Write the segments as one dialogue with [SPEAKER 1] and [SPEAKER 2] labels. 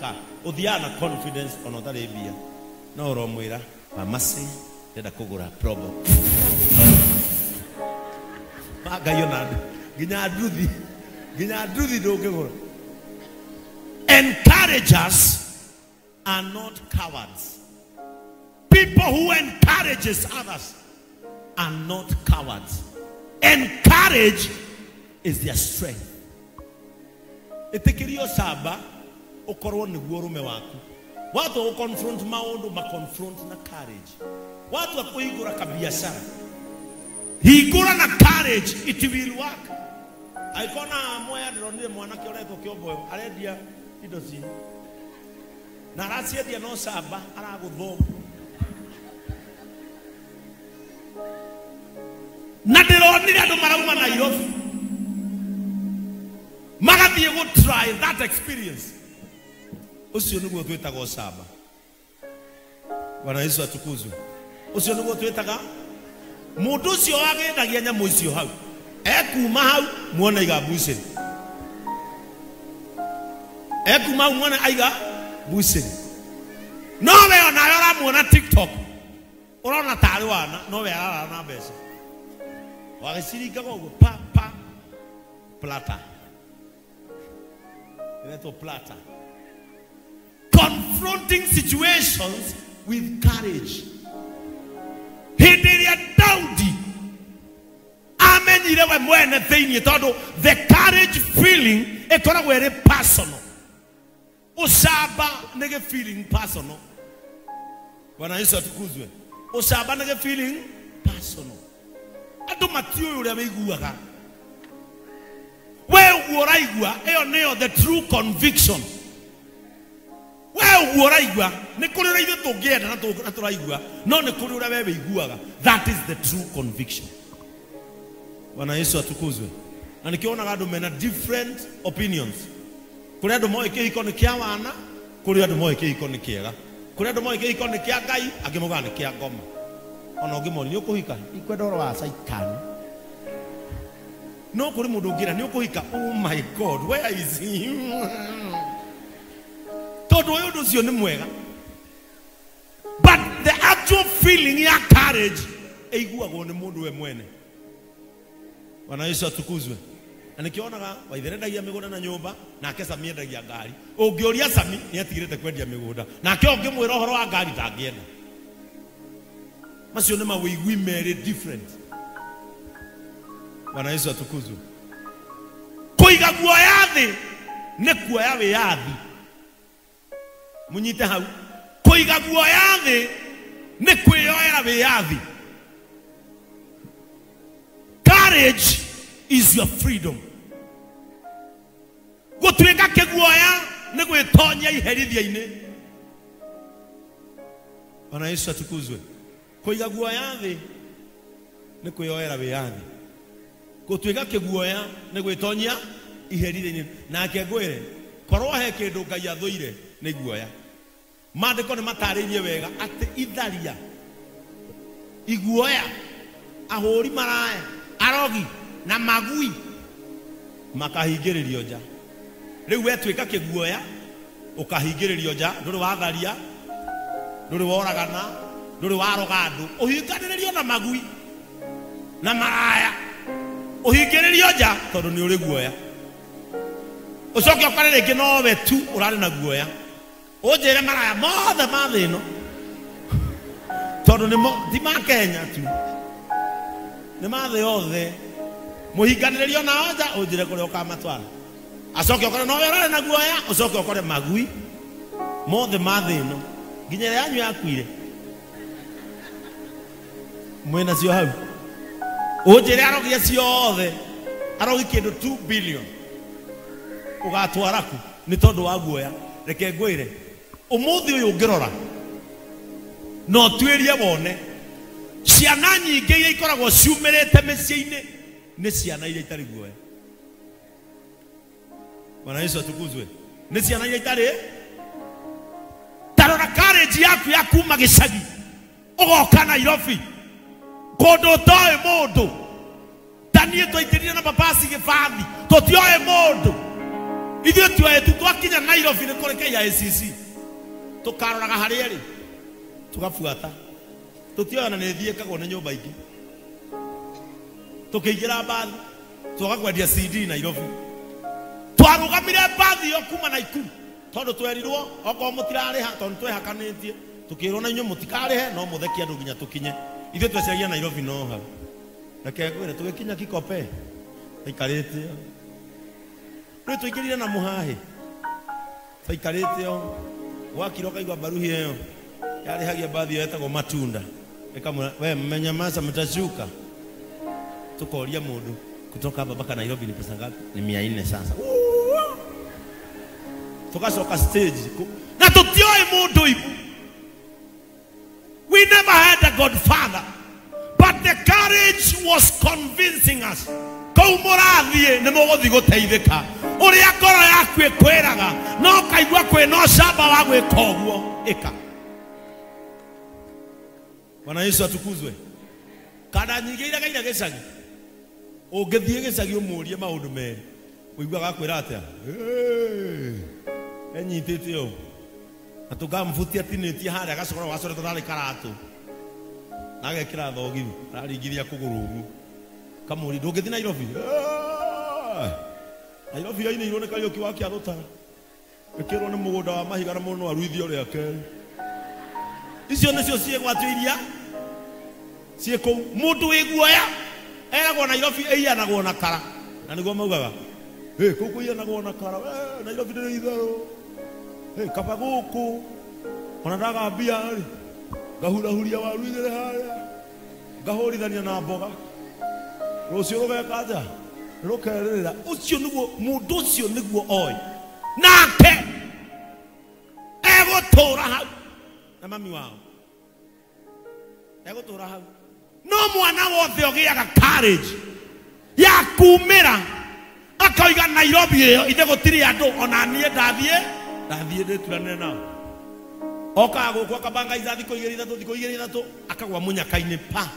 [SPEAKER 1] car. Ũthiaga na confidence ona ũtarĩ mbia. No ũromwĩra pharmacy ndĩrenda kũgũra probo. Ngai ona nginya nduthi ndũngĩgũra. Encouragers are not cowards. People who encourages others are not cowards. Encourage is their strength. Ĩtĩkĩria ũcamba ũkorwo nĩguo ũrũme waku. Watu wa confront maũndũ ma confront na courage. Watu wa kũhingũra kabiashara, hingũra na courage, it will work. Aikona moya ndĩronire mwanake ũretwo Kĩomboyo arendia indo ci na araciendia no camba aragũthwo na ndĩronire andũ marauma Nairobi magathiĩ gũ try that experience. Ũcio nĩguo twĩtaga ũcamba. Bwana Yesu atukuzwe. Ũcio nĩguo twĩtaga mũndũ ũcio wagendagia nyamũ icio hau ekuma hau muone aiga bucĩrĩ, ekuma hau muone aiga bucĩrĩ. No we onawe ũramuona TikTok ũrona tarĩ wana, no we ararara na mbeca wagĩciringaga ũguo pa pa plata ĩretwo plata. Confronting situations with courage. Hĩndĩ ĩrĩa Daudi amenyire we mwene thĩinĩ, tondũ the courage feeling ĩkoragwo ĩrĩ personal. Ũcamba nĩ gĩ feeling personal. Bwana Yesu atukuzwe. Ũcamba nĩ gĩ feeling personal. Andũ matiũĩ ũrĩa wĩiguaga. We ũguo ũraigua, ĩyo nĩyo the true conviction. We ũguo ũraigua, nĩ kũrĩ ũrĩa ithuĩ tũngĩenda na tũraigua, no nĩ kũrĩ ũrĩa we wĩiguaga. That is the true conviction. Bwana Yesu atukuzwe. Na nĩkĩo andũ mena different opinions. Kũrĩ andũ moĩ kĩhiko nĩ kĩa wana, kũrĩ andũ moĩ kĩhiko nĩ kĩega, kũrĩ andũ moĩ kĩhiko nĩ kĩa Ngai, angĩ maugaga nĩ kĩa ngoma. Ona ũngĩmoria nĩ ũkũhika, ikwenda ũhoro wa caikani. No kũrĩ mũndũ ũngĩra nĩ ũkũhika, oh my God, where is he? Tondũ ũyũ ũndũ ũcio nĩ mwega. But the actual feeling ya courage ĩiguagwo nĩ mũndũ we mwene. Bwana Yesu atukuzwe. Na nĩkĩonaga Waithere endagia mĩgũnda na nyũmba, nake Sami endagia ngari. Ũngĩũria Sami nĩ atigĩrĩte kwendia mĩgũnda, nake ũngĩmwĩra ũhoro wa ngari ndangĩenda. Macio nĩ mawĩigui merĩ different. Bwana Yesu atukuzwe. Kũiga guoya thĩ nĩ kuoya wĩyathi. Mũnyite hau. Kũiga guoya thĩ nĩ kwĩyoera wĩyathi. Courage is your freedom. Gũtuĩka kĩguoya nĩ gwĩtonya iherithia-inĩ. Bwana Yesu atukuzwe. Kũiga guoya thĩ nĩ kwĩyoera wĩyathi. Gũtuĩka kĩguoya nĩ gwĩtonya iherithia-inĩ. Nake ngwĩre, korwo he kĩndũ Ngai athũire nĩ guoya. Maandĩko nĩ matarĩirie wega atĩ itharia, iguoya, ahũri maraya, arogi na magui makahingĩrĩrio nja. Rĩu wetuĩka kĩguoya ũkahingĩrĩrio nja, ndũrĩ watharia, ndũrĩ woragana, ndũrĩ waroga andũ, ũhinganĩrĩrio na magui na maraya, ũhingĩrĩrio nja tondũ nĩ ũrĩ guoya. Ũcoke ũkore rĩngĩ nowe tu ũrarĩ na guoya, ũnjĩre maraya mothe ma thĩ ĩno, tondũ nĩmo ti ma Kenya tu, nĩ ma thĩ yothe. Mũhinganĩrĩrio nao nja, ũnjĩre kũrĩa ũkamatwara. Acoke ũkore nowe ũrarĩ na guoya, ũcoke ũkore magui mothe ma thĩ ĩno, nginya ĩrĩa yanyu yakuire mwĩnacio hau. Ũnjĩre arogi acio othe, arogi kĩndũ 2 billion ũgatwara ku nĩ tondũ wa guoya. Reke ngwĩre, ũmũthĩ ũyũ ũngĩrora no tuĩrie wone ciana nyingĩ iria ikoragwo ciumĩrĩte mĩciĩ-inĩ nĩ ciana iria itarĩ guoya. Bwana Yesu atukuzwe. Nĩ ciana iria itarĩ. Tarora courage yaku ya kuma gĩcagi ũgoka Nairobi kũndũ ũtoĩ mũndũ. Ta niĩ twaingĩrire na babasi gĩbathi, tũtioĩ mũndũ. Ithuĩ tuoĩ tu twakinya Nairobi nĩ kũrĩ KICC. Tũkaroraga harĩa ĩrĩ. Tũgabuata. Tũtioĩ ona nĩ ĩthiĩkagwo nĩ nyũmba ingĩ. Tũkĩingĩra mbathi. Twoka kwendia CD Nairobi. Twarũgamire mbathi ĩyo kuma Naikuru. Tondũ twerirwo okorwo mũtirarĩha tondũ twehakanĩtie. Tũkĩrwo na inyuĩ mũtikarĩhe no mũthekie andũ nginya tũkinye. Ithuĩ tweciragia Nairobi no hau. Reke ngwĩre tũgĩkinya Kikope. Tũikarĩte. Rĩu tũingĩrire na mũhahĩ. Tũikarĩte o. Gwakira ũkaigua baruhi ĩyo yarĩhagia mbathi ĩyo ĩtagwo matunda. Ĩkamwĩra we mmenyamaza mtashuka. Tukoria mũndũ kutoka hapa mpaka Nairobi ni pesa ngapi? Ni 400 sasa. Tukacoka stage na tutioĩ mũndũ ibu. We never had a godfather, but the courage was convincing us. Kũu mũrathiĩ nĩ mũgũthiĩ gũteithĩka. Ũrĩa ngoro yaku ĩkwĩraga no kaigua kwĩna ũcamba wa gwĩka ũguo, ĩka. Bwana Yesu atukuzwe. Kanda nyingĩ iregeire gĩcagi. Ũngĩthiĩ gĩcagi ũmũrie maũndũ merĩ, ũiguaga akwĩra atĩa? Enyitĩte ũũ. Na tũkamũbutia atinĩtie harĩa gacoro gacoretwo tarĩ karatũ. Na agekĩra thogithi, araringithia kũgũrũ ũguo. Kamũria ndũngĩthiĩ Nairobi? Nairobi yainĩirwo nĩ Kariũki wa Kĩarũta. Ĩkĩrwo nĩ mũgũnda wa mahiga na mũndũ no aruithio rĩa kerĩ. Icio nĩcio ciĩgwatio iria ciĩ kũu. Mũndũ wĩ guoya eragwo Nairobi ĩiyanagwo na kara. Na nĩguo maugaga, kũu kũiyanagwo na kara, Nairobi ndĩrĩ itherũ. Kaba gũkũ ona ndaga mbia rĩ, ngahurahuria waru igĩrĩ harĩa, ngahũrithania na mboga. Rũciũ rũgeka atĩa? Rũkerĩrĩra. Ũcio nĩguo mũndũ ũcio nĩguo oĩ. Nake egũtũra hau na mami wao. Egũtũra hau. No mwana wothe ũgĩaga courage ya kumĩra akoiga Nairobi ĩyo ithe gũtirĩ andũ ona niĩ ndathiĩ ndĩturanĩre nao. Okaga gũkũ akabangaiza thikũ igĩrĩ ithatũ thikũ igĩrĩ ithatũ akagwa mũnyaka-inĩ pa.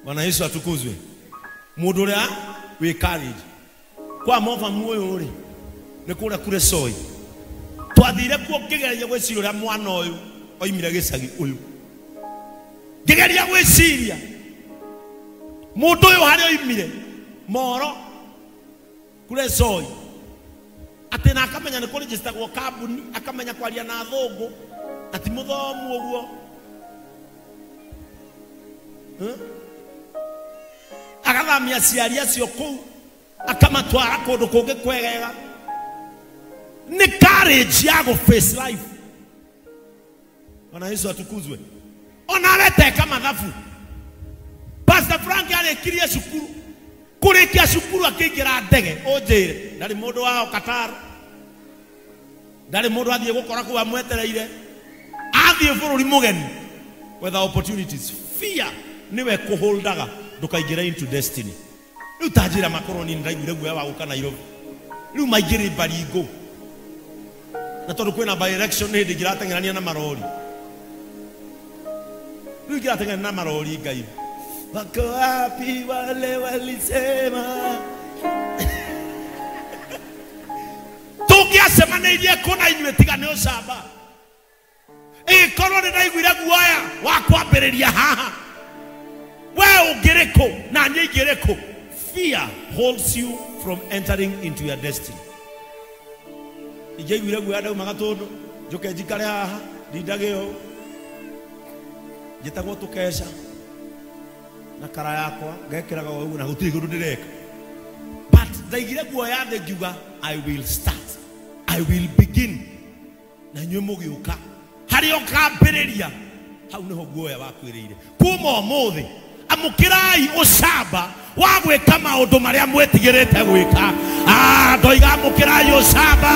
[SPEAKER 1] Bwana Yesu atukuzwe. Mũndũ ũrĩa wĩ courage kwa mova muoyo rĩ nĩ kũrĩa kure soi. Twathire kuo ngĩgeria gwĩciria ũrĩa mwana ũyũ oimire gĩcagi ũyũ. Ngĩgeria gwĩciria mũndũ ũyũ harĩa oimire moro kure soi atĩ na akamenya nĩ kũrĩnjĩstagwo kambuni, akamenya kwaria na athũngũ na ti mũthomu ũguo. Agathamia aciari acio kũu akamatwara kũndũ kũngĩ kwegega. Nĩ courage ya gũ face life. Bwana Yesu atukuzwe. Ona areteka mathabu. Pastor Frank arĩkirie cukuru. Kũrĩkia cukuru akĩingĩra ndege ũnjĩre ndarĩ mũndũ wao Qatar. Ndarĩ mũndũ athiĩ gũkora kũu amwetereire. Athiĩ bũrũri mũgeni whether opportunities. Fear nĩwe kũholdaga ndũkaingĩre into destiny. Rĩu ta njĩra makorwo niĩ nĩndaiguire guoya wa gũka Nairobi. Rĩu maingĩrĩ Baringo. Na tondũ kwĩna by election nĩ hĩndĩ ingĩrateng'erania na marori. Rĩu ingĩrateng'erania na marori Ngai. Wako wapi wale walisema? Tũngĩacemanĩirie kũna inyuĩ tiga nĩ ũcamba. Ĩkorwo nĩ ndaiguire guoya wa kwambĩrĩria haha. We ũngĩrĩ kũ na niĩ ingĩrĩ kũ? Fear holds you from entering into your destiny. Ingĩaiguire guoya ndauma Gatũndũ, njũke njikare haha, ndindage ũũ. Njĩtagwo tũkeca na kara yakwa ngekĩraga ũguo na gũtirĩ kĩndũ ndĩreka. But ndaigire guoya thĩ ngiuga I will start. I will begin. Na inyuĩ mũgĩũka harĩa ũkambĩrĩria hau nĩho guoya wakwĩrĩire. Kuma ũmũthĩ amũkĩrai ũcamba wa gwĩka maũndũ marĩa mwĩtigĩrĩte gwĩka. Ndoiga amũkĩrai ũcamba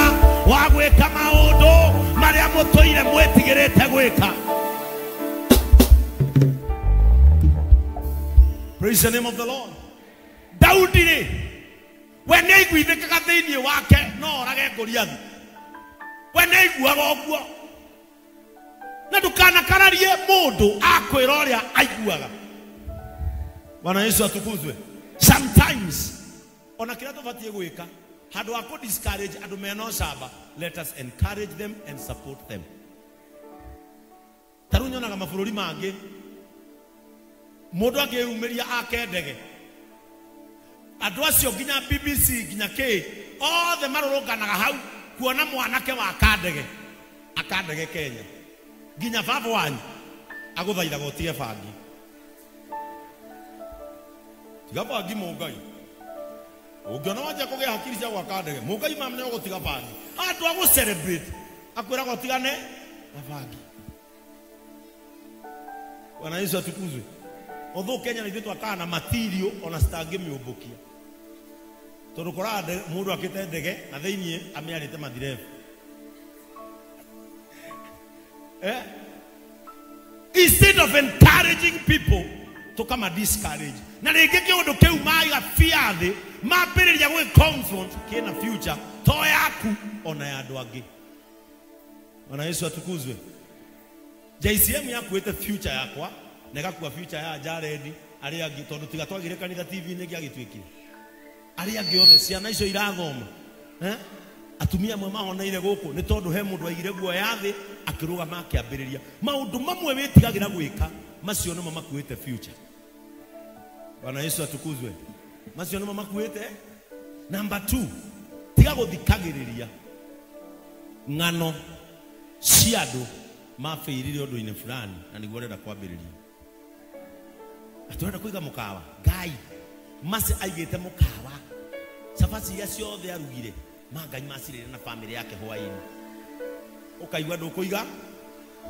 [SPEAKER 1] wa gwĩka maũndũ marĩa mũtũire mwĩtigĩrĩte gwĩka. Praise the name of the Lord. Daudi rĩ, we nĩaiguithĩkaga thĩinĩ wake no orage Goliathi. We nĩaiguaga ũguo. Na ndũkanakararie mũndũ akwĩra ũrĩa aiguaga. Bwana Yesu atukuzwe. Sometimes Ona kĩrĩa tũbatiĩ gwĩka handũ ha kũ discourage andũ mena ũcamba, let us encourage them and support them. Ta rĩu nyonaga mabũrũri mangĩ mũndũ angĩyumĩria ake ndege, andũ acio nginya BBC nginya kĩ othe marũrũnganaga hau kuona mwanake wa kandege akandege Kenya. Nginya baba wanyu agũthaithaga ũtige bangi. Tiga bangi mũngai. Ũngĩona wanjia kũgĩa hakiri cia gwaka ndege, mũngai mamenya ũgũtiga bangi. Handũ ha gũ celebrate akwĩraga ũtigane na bangi. Bwana Yesu atukuzwe. Although Kenya na ithuĩ twakaga na material ona citangĩmĩũmbũkia, tondũ koraga mũndũ akĩte ndege na thĩiniĩ amĩarĩte mathirebu. Instead of encouraging people to come and discourage, na rĩngĩ kĩũndũ kĩu maiga fear thĩ mambĩrĩria gwĩ confront kĩna future to yaku ona ya andũ angĩ. Bwana Yesu atukuzwe. JCM yakuĩte future yakwa na ĩgakua future ya Jared arĩa angĩ, tondũ tiga twagire kanitha TV-inĩ gĩagĩtuĩkire arĩa angĩ othe ciana icio irathoma. Atumia amwe mahoneire gũkũ nĩ tondũ he mũndũ aigire guoya thĩ akĩrũgama akĩambĩrĩria maũndũ mamwe wĩtigagĩra gwĩka, macio nĩmo makuĩte future. Bwana Yesu atukuzwe. Macio nĩmo makuĩte. Number 2, tiga gũthikagĩrĩria ng'ano cia andũ mabĩirire ũndũ-inĩ fulani na nĩguo ũrenda kwambĩrĩria. Atũrenda kũiga mũkawa Ngai Masi aigĩte mũkawa, cabaci iria ciothe arugire ma Ngai macirĩire na famĩlĩ yake hwaĩ-inĩ, ũkaigua ndũkũiga.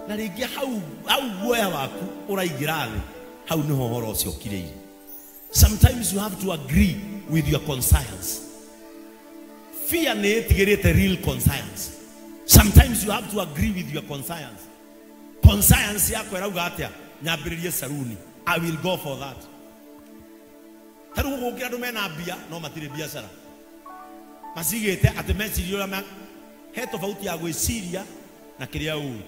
[SPEAKER 1] Na rĩngĩ hau hau guoya waku ũraingĩra thĩ, hau nĩho ũhoro ũcio ũkirĩire. Sometimes you have to agree with your conscience. Fear nĩ ĩtigĩrĩte real conscience. Sometimes you have to agree with your conscience. Conscience yako ĩrauga atĩa? Nyambĩrĩrie saruni, I will go for that. Ta rĩu gũkũ andũ mena mbia no matirĩ biacara, macigĩte atĩ meciria ũrĩa he tofauti ya gwĩciria na kĩrĩa ũĩ.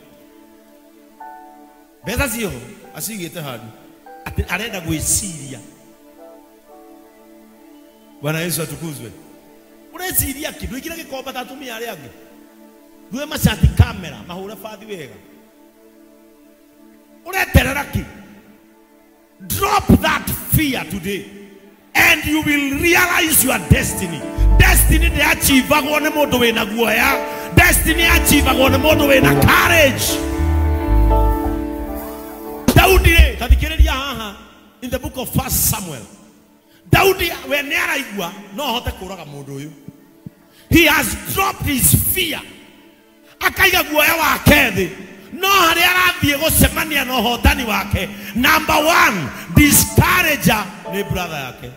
[SPEAKER 1] Mbeca ciĩho acigĩte handũ atĩ arenda gwĩciria. Bwana Yesu atukuzwe. Ũreciria kĩ? Ndwĩkĩre gĩkomba ta atumia arĩa angĩ, ndue macati kamera mahũre bathi wega, ũreterera kĩ? Drop that fear today and you will realize your destiny. Destiny ndĩachivagwo nĩ mũndũ wĩna guoya. Destiny achivagwo nĩ mũndũ wĩna courage. Daudi rĩ, ta thikĩrĩria haha in the book of 1 Samuel. Daudi we nĩ araigua no ahote kũraga mũndũ ũyũ. He has dropped his fear. Akaiga guoya wake thĩ. No harĩa arathiĩ gũcemania na ũhotani wake, number 1 discourager nĩ brother yake.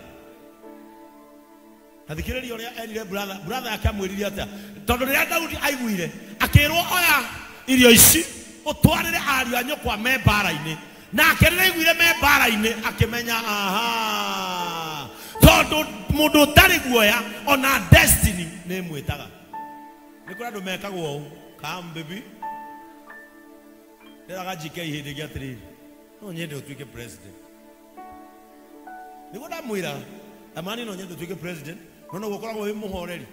[SPEAKER 1] Ta thikĩrĩria ũrĩa erire brother yake amwĩrire atĩa? Tondũ rĩrĩa Daudi aiguire akĩrwo oya irio ici ũtwarĩre ariũ a nyũkwa me mbara-inĩ. Nake rĩrĩa aiguire me mbara-inĩ akĩmenya aha, tondũ mũndũ ũtarĩ guoya ona destiny nĩ ĩmwĩtaga. Nĩ kũrĩ andũ mekagwo ũũ, come baby, ndĩraga GK hĩndĩ ĩngĩ atĩrĩrĩ, no nyende ũtuĩke president. Nĩguo ndamwĩra amani, no nyende ũtuĩke president, no noguo ũkoragwo wĩ mũhoreri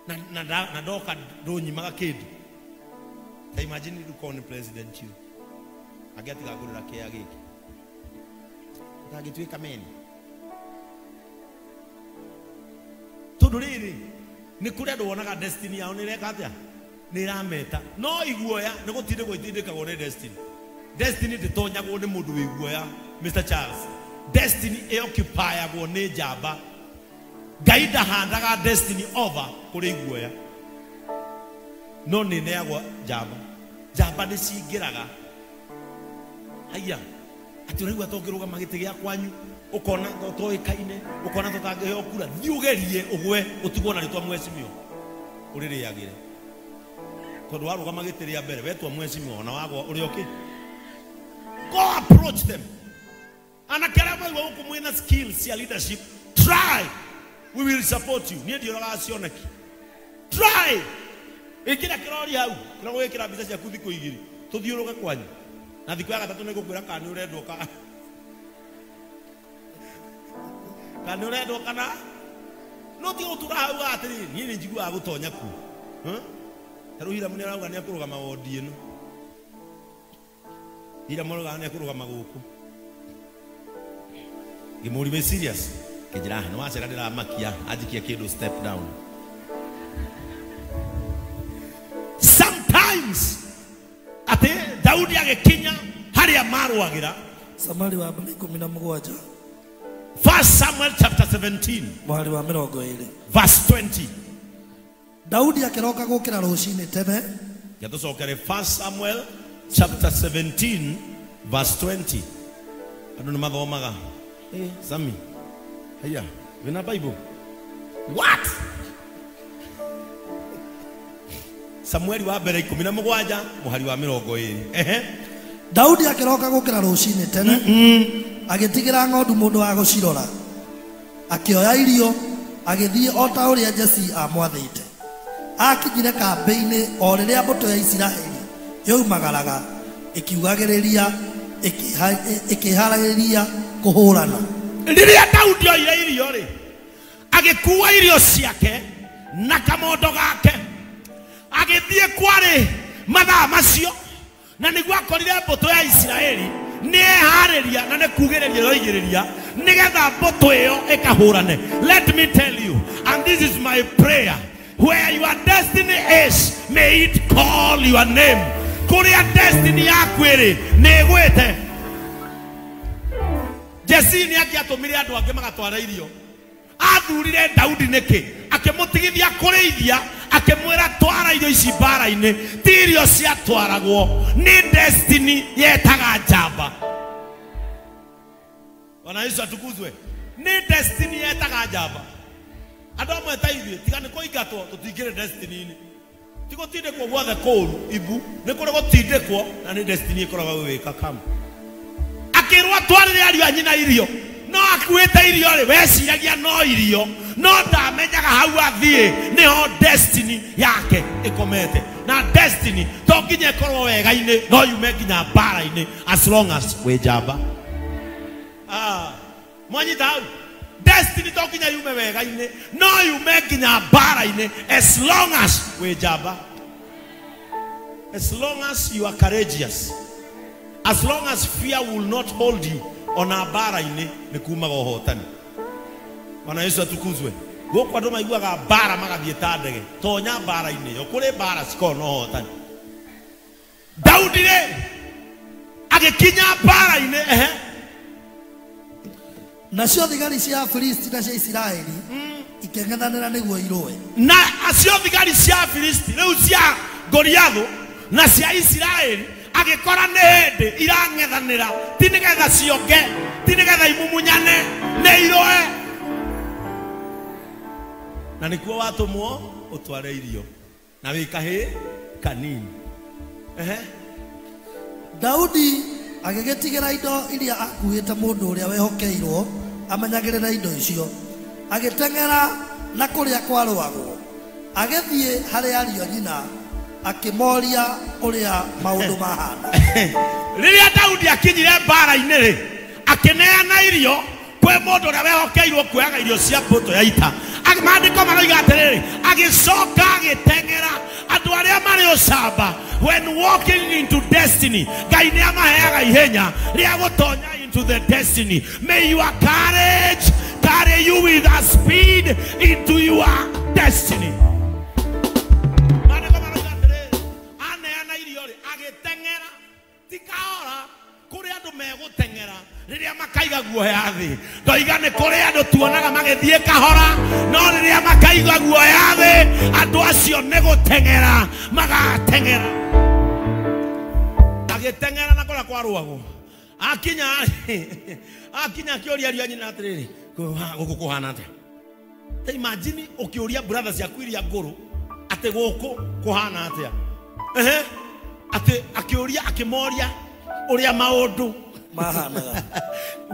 [SPEAKER 1] na ndoka ndũnyimaga kĩndũ. Ta imagine rĩu korwo nĩ president you angĩatiga ngũrĩra kĩea gĩkĩ ndangĩtuĩka meni. Tondũ rĩrĩ nĩ kũrĩ andũ wonaga destiny yao nĩ ĩreka atĩa? Nĩ ĩrameta. No iguoya nĩ gũtindĩkwo itindĩkagwo nĩ destiny. Destiny ndĩtonyagwo nĩ mũndũ wĩ guoya, Mr. Charles. Destiny ĩoccupyagwo nĩ njamba. Ngai ndahandaga destiny over kũrĩ iguoya, no nĩ ĩneagwo njamba. Njamba nĩ cingĩraga. Haiya, atĩ ũraigua ta ũngĩrũgama gĩtĩ gĩa kwanyu ũkona toĩkaine, ũkona tũtangĩheo kura, thiĩ ũgerie ũgwe ũtigwo na rĩtwa mheshimiwa ũrĩrĩagĩre. Tondũ warũgama gĩtĩ rĩa mbere wetwa mheshimiwa ona wagwa ũrĩ okay. Go approach them. Anake arĩa maigua gũkũ mwĩna skills cia leadership, try, we will support you. Niĩ ndiũraga cioneki. Try. Ĩkĩra kĩrori hau, kĩrĩa gwĩkĩra mbica ciaku thikũ igĩrĩ, tũthiũrũke kwanyu. Na thikũ ya gatatũ nĩ ngũkwĩra kana nĩ ũrendwo kana nĩ ũrendwo kana No tiga gũtũra hau atĩrĩrĩ, niĩ nĩ njiguaga gũtonya kuo. Ta rĩu Hiramu nĩ arauga nĩ ekũrũgama wondi ĩno. Hiramu arauga nĩ ekũrũgama gũkũ. Ngĩmũũria wĩ serious? Kĩnjĩra nĩ wacera ndĩramakia anjikia kĩndũ step down. Sometimes atĩ Daudi agĩkinya harĩa marũagĩra.
[SPEAKER 2] Samari wa mbere 17.
[SPEAKER 1] 1 Samuel chapter 17
[SPEAKER 2] mũhari wa 20
[SPEAKER 1] verse 20.
[SPEAKER 2] Daudi akĩroka gũkĩra rũcinĩ tene.
[SPEAKER 1] Gĩtũcokere 1 Samuel chapter 17 verse 20. Andũ nĩ mathomaga. Sami, haya, wĩna Bible? What? Samueli wa mbere 17 mũhari wa 20. Ehe.
[SPEAKER 2] Daudi akĩroka gũkĩra rũcinĩ tene. Agĩtigĩra ng'ondu mũndũ wa gũcirora. Akĩoya irio, agĩthiĩ o ta ũrĩa Jesii aamwathĩte. Akinyire kambĩ-inĩ o rĩrĩa mbũtũ ya Isiraeli yoimagaraga ĩkiugagĩrĩria ĩkĩharagĩria kũhũrana.
[SPEAKER 1] Rĩrĩa Daudi oire irio rĩ, agĩkua irio ciake na kamondo gake, agĩthiĩ kwarĩ mathaa macio, na nĩguo akorire mbũtũ ya Isiraeli nĩ eharĩria na nĩ kugĩrĩria ĩroigĩrĩria nĩgetha mbũtũ ĩyo ĩkahũrane. Let me tell you, and this is my prayer, where your destiny is, may it call your name. Kũrĩa destiny yaku ĩrĩ nĩ ĩgwĩte. Jesii nĩ angĩatũmire andũ angĩ magatwara irio. Athurire Daudi nĩkĩ? Akĩmũtigithia kũrĩithia, akĩmwĩra twara irio ici mbara-inĩ. Ti irio ciatwaragwo, nĩ destiny yetaga njamba. Bwana Yesu atukuzwe. Nĩ destiny yetaga njamba. Andũ amwe ta ithuĩ tiga nĩ kũingatwo tũtingĩrĩ destiny-inĩ. Ti gũtindĩkwo guothe kũũru ibu, nĩ kũrĩ gũtindĩkwo na nĩ destiny ĩkoragwo ĩgĩka kama. Akĩrwo atwarĩre ariũ a nyina irio, no akuĩte irio rĩ, weciragia no irio, no ndamenyaga hau athiĩ nĩho destiny yake ĩkomete. Na destiny to nginya ĩkorwo wega-inĩ, no yume nginya mbara-inĩ as long as wĩ njamba. Mwanyita hau? Destiny to nginya yume wega-inĩ, no yume nginya mbara-inĩ as long as wĩ njamba. As long as you are courageous, as long as fear will not hold you, ona mbara-inĩ nĩ kumaga ũhotani. Bwana Yesu atukuzwe. Gũkũ andũ maiguaga mbara magathiĩ ta ndege. Tonya mbara-inĩ ĩyo, kũrĩ mbara cikoragwo na ũhotani. Daudi rĩ agĩkinya mbara-inĩ, ehe.
[SPEAKER 2] Nacio thigari cia Afilisti na cia Isiraeli ikĩng'ethanĩra nĩguo irũe.
[SPEAKER 1] Na acio thigari cia Afilisti rĩu cia Goliathũ na cia Isiraeli agĩkora nĩ hĩndĩ irang'ethanĩra, ti nĩgetha cionge, ti nĩgetha imumunyane, nĩ irũe. Na nĩkuo watũmwo ũtware irio na wĩ kahĩĩ kanini. Ehe.
[SPEAKER 2] Daudi agĩgĩtigĩra indo iria akuĩte mũndũ ũrĩa wehokeirwo amenyagĩrĩre indo icio, agĩteng'era na kũrĩa kwarũagwo, agĩthiĩ harĩ ariũ a nyina akĩmoria ũrĩa maũndũ mahana.
[SPEAKER 1] Rĩrĩa Daudi akinyire mbara-inĩ rĩ, akĩneana irio kwĩ mũndũ ũrĩa wehokeirwo kuoyaga irio cia mbũtũ ya ita. Maandĩko maroiga atĩrĩrĩ, agĩcoka agĩteng'era. Andũ arĩa marĩ ũcamba, when walking into destiny, Ngai nĩ amaheaga ihenya rĩa gũtonya into the destiny. May your courage carry you with a speed into your destiny. Maandĩko maroiga atĩrĩrĩ, aneana irio rĩ, agĩteng'era, ti kahora, kũrĩ andũ megũteng'era rĩrĩa makaiga guoya thĩ. Ndoiga nĩ kũrĩ andũ tuonaga magĩthiĩ kahora, no rĩrĩa makaiga guoya thĩ, andũ acio nĩ gũteng'era magateng'era. Agĩteng'era na kũrĩa kwarũagwo, akinya akinya akĩũria ariũ a nyina atĩrĩrĩ, gũkũ kũhana atĩa? Ta imagine ũkĩũria brother ciaku iria ngũrũ atĩ gũkũ kũhana atĩa. Ehe, atĩ akĩũria akĩmoria ũrĩa maũndũ
[SPEAKER 2] mahanaga.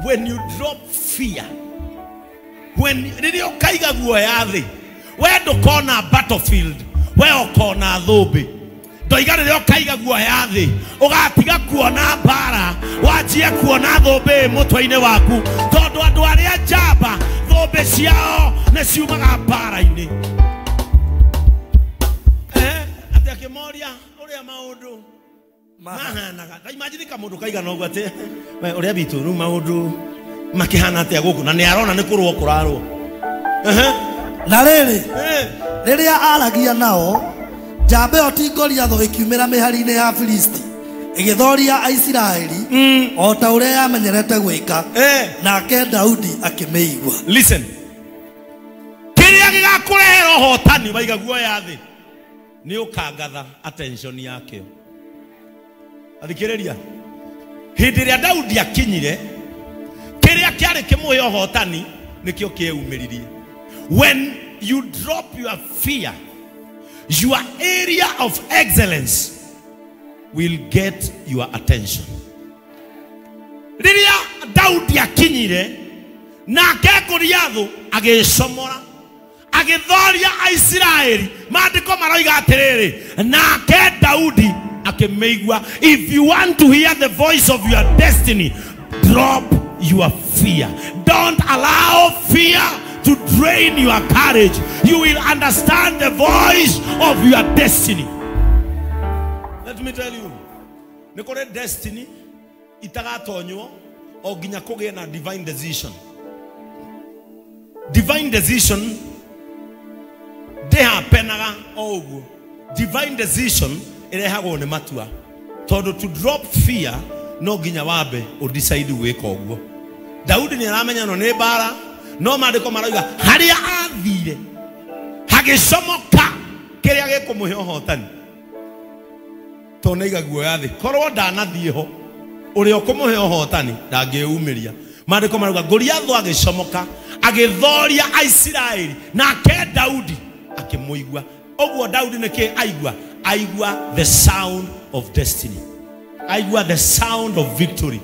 [SPEAKER 1] When you drop fear, when rĩrĩa ũkaiga guoya thĩ, we ndũkona battlefield, we ũkona thũmbĩ. Ndoiga rĩrĩa ũkaiga guoya thĩ, ũgatiga kuona mbara, wanjie kuona thũmbĩ mũtwe-inĩ waku, tondũ andũ arĩa njamba thũmbĩ ciao Nĩ ciumaga mbara-inĩ. Atĩ akĩmoria ũrĩa maũndũ mahanaga. Ta imagine kamũndũ kaigana ũguo atĩ we ũrĩa bitũ rĩu maũndũ makĩhana atĩa gũkũ, na nĩ arona nĩ kũrũo kũrarũo.
[SPEAKER 2] Na rĩrĩ, rĩrĩa aragia nao, njamba ĩyo ti Goliathũ ĩkiumĩra mĩhari-inĩ ya Filisti ĩgĩthoria Aisiraeli o ta ũrĩa yamenyerete gwĩka, nake Daudi akĩmĩigua.
[SPEAKER 1] Listen, kĩrĩa gĩgakũrehera ũhotani waiga guoya thĩ nĩ ũkangatha attention yakĩo. Athikĩrĩria, hĩndĩ ĩrĩa Daudi akinyire, kĩrĩa kĩarĩ kĩmũhe ũhotani nĩkĩo kĩeumĩririe. When you drop your fear, your area of excellence will get your attention. Rĩrĩa Daudi akinyire, nake Goliathũ agĩcomora, agĩthoria Aisiraeli. Maandĩko maroiga atĩrĩrĩ, nake Daudi akĩmĩigua. If you want to hear the voice of your destiny, drop your fear. Don't allow fear to drain your courage. You will understand the voice of your destiny. Let me tell you, nĩ kũrĩ destiny itagatonywo o nginya kũgĩe na divine decision. Divine decision ndĩhapenaga o ũguo. Divine decision ĩrehagwo nĩ matua, tondũ to drop fear no nginya wambe ũdecide gwĩka ũguo. Daudi nĩ aramenya no nĩ mbara, no maandĩko marauga harĩa athire hagĩcomoka kĩrĩa gĩkũmũhe ũhotani. Tondũ nĩaiga guoya thĩ, korwo ndanathiĩ ho ũrĩa ũkũmũhe ũhotani ndangĩumĩria. Maandĩko marauga Goliathũ agĩcomoka agĩthoria Aisiraeli, nake Daudi akĩmũigua. Ũguo Daudi nĩkĩ aigua? Aigua the sound of destiny, aigua the sound of victory,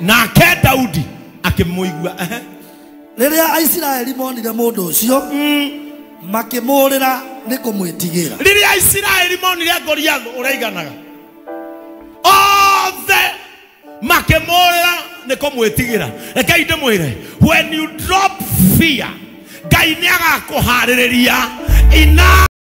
[SPEAKER 1] nake Daudi akĩmũigua.
[SPEAKER 2] Rĩrĩa Aisiraeli monire mũndũ ũcio, makĩmũũrĩra nĩ kũmwĩtigĩra.
[SPEAKER 1] Rĩrĩa Aisiraeli monire Goliathũ ũraiganaga, othe makĩmũũrĩra nĩ kũmwĩtigĩra. Rekei ndĩmwĩre, when you drop fear, Ngai nĩ agakũharĩrĩria ina